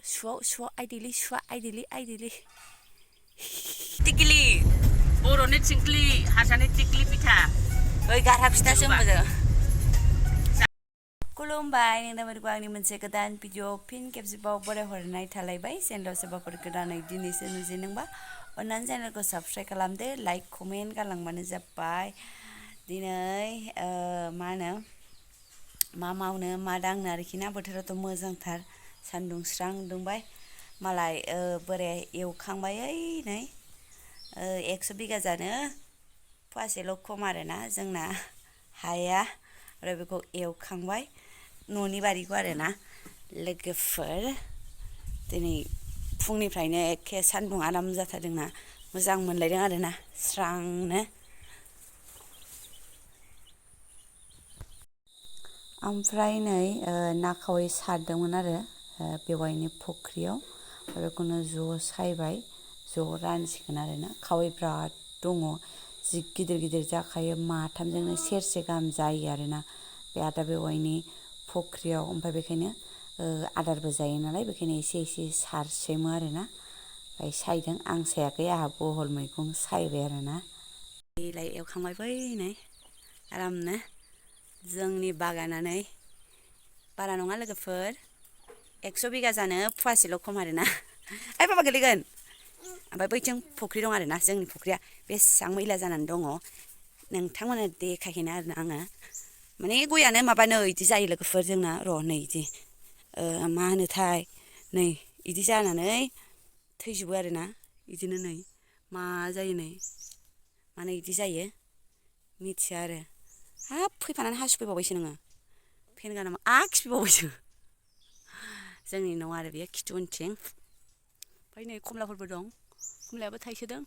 सुआव आइदैलै सुआ आइदैलै टिकलि बर'नि थिंख्लि हारसानि टिकलि पिठा ओइ गारहा फिथासो होनबोदों खुलुमबाय नोंथांमोनखौ आंनि मोनसे गोदान भिडिअ फिन खेबसेबाव बरायहरनाय थालायबाय चेनेलाव सोरबाफोर गोदानै दिनैसो नुजेनदोंबा अन्नानै चेनेलखौ साबस्क्राइब खालामदो लाइक कमेन्ट गालांबानो जाबाय दिनै मा होनो मा मावनो मा दांनो आरोखि ना बोथोराथ' मोजांथार सान्दुं स्रां दुंबाय मालाय बोराया एवखांबाय ओइ नै 100 बिगा जानो फवासेल' खम आरोना जोंना हाया आरो बेखौ एवखांबाय न'नि बारिखौ आरोना लोगोफोर दिनै फुंनिफ्रायनो एखे सान्दुं आराम जाथारदोंना मोजां मोनलायदों आरोना स्रांनो ओमफ्राय नै ना खावै सारदोंमोन आरो बेवाइनि फुख्रियाव बेखौनो ज' सायबाय ज' रानसिगोन आरोना खावै बिराद दङ जि गिदिर गिदिर जाखायो माथामजोंनो सेरसे गाहाम जायो आरोना बे आदा बेवाइनि फुख्रियाव ओमफ्राय बेखायनो आदारबो जायो नालाय बेखायनो एसे एसे सारसोमो आरोना ओमफ्राय सायदों आं सायाखै आंहा बहल मैगं सायबाय आरोना बेलाय एवखांबाय बै नै आरामनो जोंनि बागानानै बारा नङा लोगोफोर 100 बिगा जानो फवासेल' खम आरोना ओइ बाबा गोलैगोन ओमफ्राय बैथिं फुख्रि दं आरोना जोंनि फुख्रिया बेसेबां मैला जानानै दङ नोंथांमोननो देखायहैनो आरोना आङो माने गयानो माबानो इदि जायो लोगोफोर जोंना र' नै इदि मा होनोथाय नै इदि जानानै थैजोबो आरोना इदिनो नै मा जायो नै मानो इदि जायो मिथिया आरो हाब फैफानानै हासुफैबावबायसो नोङो फेन गानामा खिफैबावबायसो जोंनि न' आरो बेयो खिथु उनथिं ओमफ्राय नै खमलाफोरबो दं खमलायाबो थाइसोदों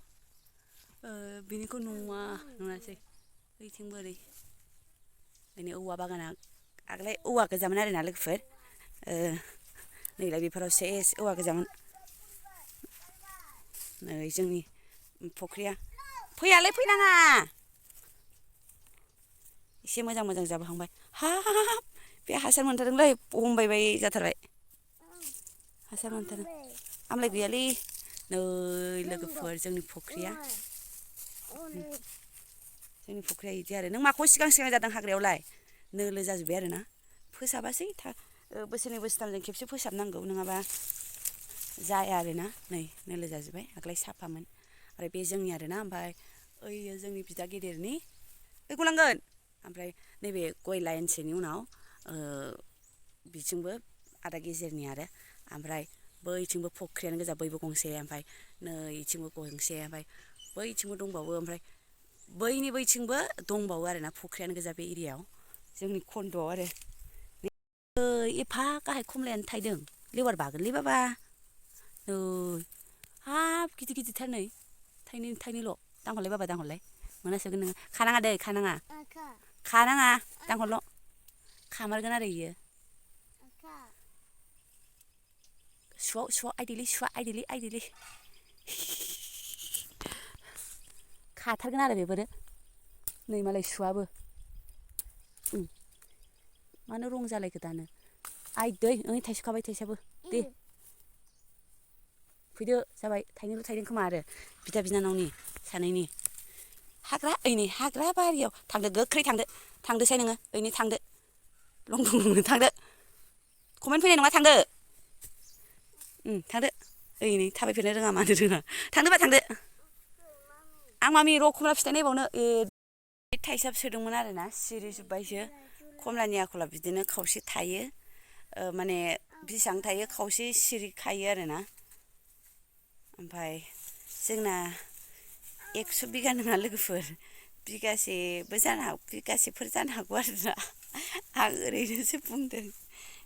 बिनिखौ नुवासै ओइथिंबो ओरै बेनि औवा बागाना आगोलाय औवा गोजामोन आरोना लोगोफोर नैलाय बेफोराव सेस औवा गोजामोन नै जोंनि फुख्रिया फैयालै फैनाङा एसे मोजां मोजां जाबोहांबाय हाब बे हासार मोनथारदोंलै हमबायबाय जाथारबाय हासार मोनथारदों आमलाय गैयालै नै लोगोफोर जोंनि फुख्रिया इदि आरो नों माखौ सिगां जादों हाग्रायावलाय नोलो जाजोब्बाय आरोना फोसाबासै बोसोरनै बोसोरथामजों खेबसे फोसाबनांगौ नङाबा जाया आरोना नै नोलो जाजोब्बाय आगोलाय साफामोन आरो बे जोंनि आरोना ओमफ्राय ओइयो जोंनि बिदा गेदेरनि ओइ गलांगोन ओमफ्राय नैबे गय लाइनसेनि उनाव बिथिंबो आदा गेजेरनि आरो ओमफ्राय बैथिंबो फुख्रियानो गोजा बैबो गंसे ओमफ्राय नै इथिंबो गंसे ओमफ्राय बैथिंबो दंबावो ओमफ्राय बैथिंबो दंबावो आरोना फुख्रियानो गोजा बे एरियायाव जोंनि खन्द'आव आरो एफा गाहाय खमलायानो थायदों लेवार बागोनलै बाबा नै हाब गिदिर गिदिरथार नै थाइनैल' दांहरलाय बाबा दांहरलाय मोनासोगोन नोङो खानाङा दै खानाङा दांहरल' खामारगोन आरो इयो सुआव आइदैलै खाथारगोन आरो बेफोरो नै मालाय सुवाबो मानो रं जालायखो दानो आइदै थाइसेखाबाय दे फैदो जाबाय थाइनैल' थायदों खोमा आरो बिदा बिनानावनि सानैनि हाग्रा बारियाव थांदो गोख्रै थांदोसाय नोङो ओइनै थांदो लंदं थांदो कमेन्ट फैनाय नङा थांदो थांदो ओइनै थाबायफेरनो रोङा मानो रोङा थांदो आं मामि र' खमला फिथाइ नायबावनो थाइसाब सोदोंमोन आरोना सिरिजोब्बायसो खमलानि आखला बिदिनो खावसे थायो माने बेसेबां थायो खावसे सिरिखायो आरोना ओमफ्राय जोंना 100 बिगा नङा लोगोफोर बिगासेफोर जानो हागौ आरोना आं ओरैनोसो बुंदों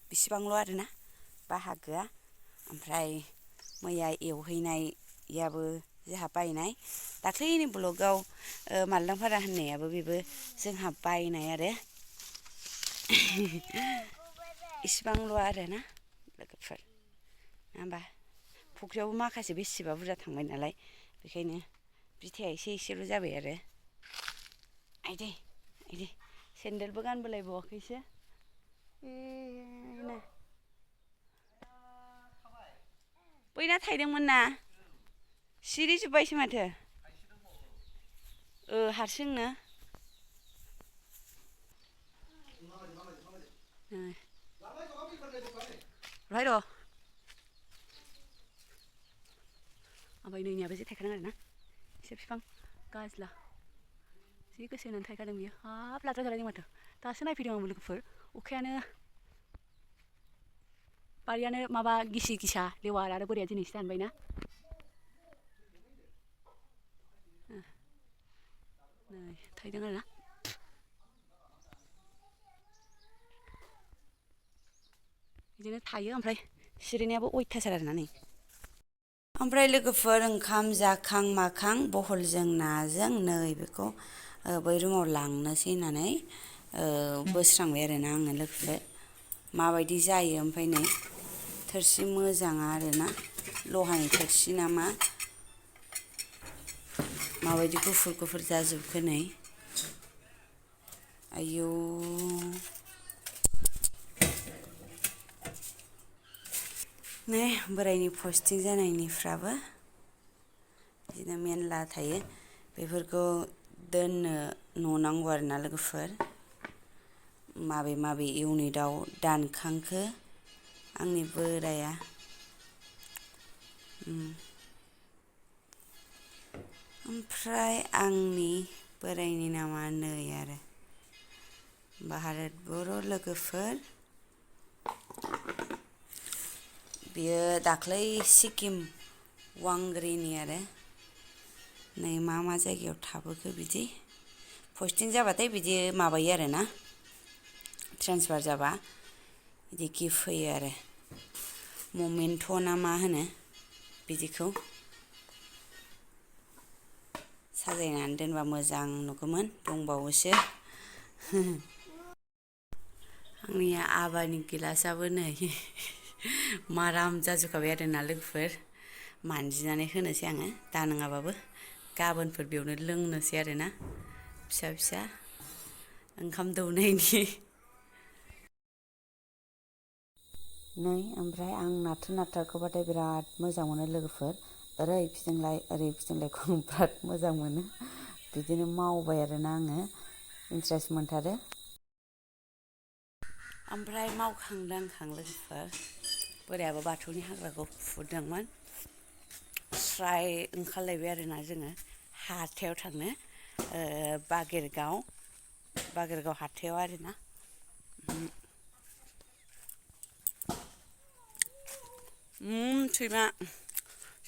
बिसिबांल' आरोना बाहागोआ ओमफ्राय मैया एवहैनायाबो जोंहा बायनाय दाख्लैनि ब्लगाव मालदांफारा होननायाबो बेबो जोंहा बायनाय आरो इसिबांल' आरोना लोगोफोर नङा होमबा फुख्रियावबो माखासे बेसेबा बुरजा थांबाय नालाय बेखायनो बिथाया एसेल' जाबाय आरो आइदै सेन्देलबो गानबोलायबावाखैसो बैना थाइदोंमोन ना सिरि जोब्बायसो माथो हारसिंनो राय र' ओमफ्राय नैनियाबो जे थाइखादों आरोना एसे बिफां गाज्ला जि गोसो होनानै थाइखादों बियो हाब लाद्रा जालायदों माथो दासो नायफैदों आंबो लोगोफोर अखायानो बारियानो माबा गिसि गिसा लेवार आरो बोराया दिनैसो दानबायना नै थाइदों आरोना बिदिनो थायो ओमफ्राय सिरिनायाबो अयथासार आरोना नै ओमफ्राय लोगोफोर ओंखाम जाखां माखां बहलजों नाजों नै बेखौ बै रुमाव लांनोसै होननानै बोस्रांबाय आरोना आङो लोगोफोर माबायदि जायो ओमफ्राय नै थोरसि मोजाङा आरोना लहानि थोरसि नामा माबायदि गुफुर गुफुर जाजोबखो नै आयौ नै बोरायनि पस्टिं जानायनिफ्राबो बिदिनो मेनला थायो बेफोरखौ दोननो न'नांगौ आरोना लोगोफोर माबे माबे इउनिटआव दानखांखो आंनि बोराया ओमफ्राय आंनि बोरायनि नामा नै आरो भारत बर' लोगोफोर बियो दाख्लै सिक्किम वांग्रिनि आरो नै मा मा जायगायाव थाबोखो बिदि पस्टिं जाबाथाय बिदि माबायो आरोना ट्रेन्सफार जाबा बिदि गिफ्ट होयो आरो ममेन्ट' ना मा होनो बिदिखौ साजायनानै दोनबा मोजां नुगौमोन दंबावोसो आंनिया आबानि गिलासाबो नै माराम जाजोबखाबाय आरोना लोगोफोर मानजिनानै होनोसै आङो दा नङाबाबो गाबोनफोर बेयावनो लोंनोसै आरोना फिसा फिसा ओंखाम दौनायनि नै ओमफ्राय आं नाथुर नाथारखौबाथाय बिराद मोजां मोनो लोगोफोर ओरै फिदिंलाय खौ बिराद मोजां मोनो बिदिनो मावबाय आरोना आङो इन्ट्रेस्ट मोनथारो ओमफ्राय मावखां दांखां लोगोफोर बोरायाबो बाथौनि हाग्राखौ फुदोंमोन स्राय ओंखारलायबाय आरोना जोङो हाथायाव थांनो बागेरगाव हाथायाव आरोना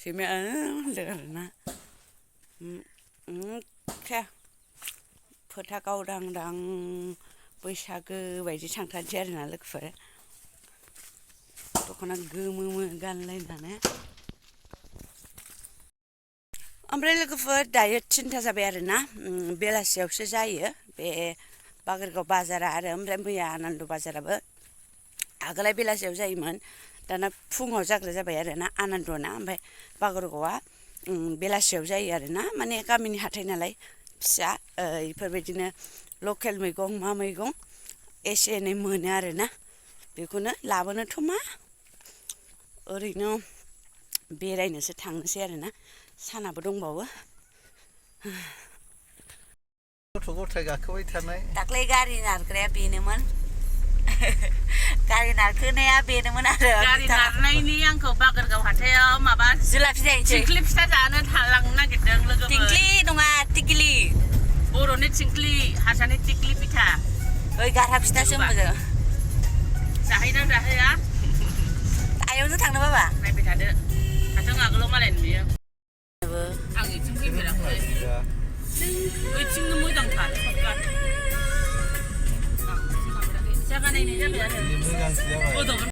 सैमाया होनदों आरोना फोथा गावदांदां बैसागो बायदि थांथारसै आरोना लोगोफोर दख'ना गोमो गानलायनानै ओमफ्राय लोगोफोर दायो 3था जाबाय आरोना बेलासियावसो जायो बे बागोरगाव बाजारा आरो ओमफ्राय मैया आनन्द बाजाराबो आगोलाव बेलासियाव जायोमोन दाना फुङाव जाग्रा जाबाय आरोना आनन्दना ओमफ्राय बागोरगावआ बेलासियाव जायो आरोना माने गामिनि हाथाय नालाय फिसा इफोरबायदिनो लकेल मैगं मा मैगं एसे एनै मोनो आरोना बेखौनो लाबोनोथ' मा ओरैनो बेरायनोसो थांनोसै आरोना सानाबो दंबावो गथ' गथाय गाखोबाय थानाय दाख्लै गारि नारग्राया बेनोमोन गारि नारखोनाया बेनोमोन आरो गारि नारनायनि आंखौ बागोरगाव हाथायाव माबा जुलाफि जाहैनोसै थिंख्लि फिथा जानो थांलांनो नागिरदों लोगोफोर थिंख्लि नङा टिक्लि बर'नि थिंख्लि हारसानि टिक्लि पिठा ओइ गारहा फिथासो होनबोदों जाहैना जाहैया आयौजों थांनो बाबा नायबाय थादो हाथां आगोलाव मालाय नुयो आं इथिं फैफेराखै ओइथिंनो मोजांथार जागा नायनाय जाबाय आरो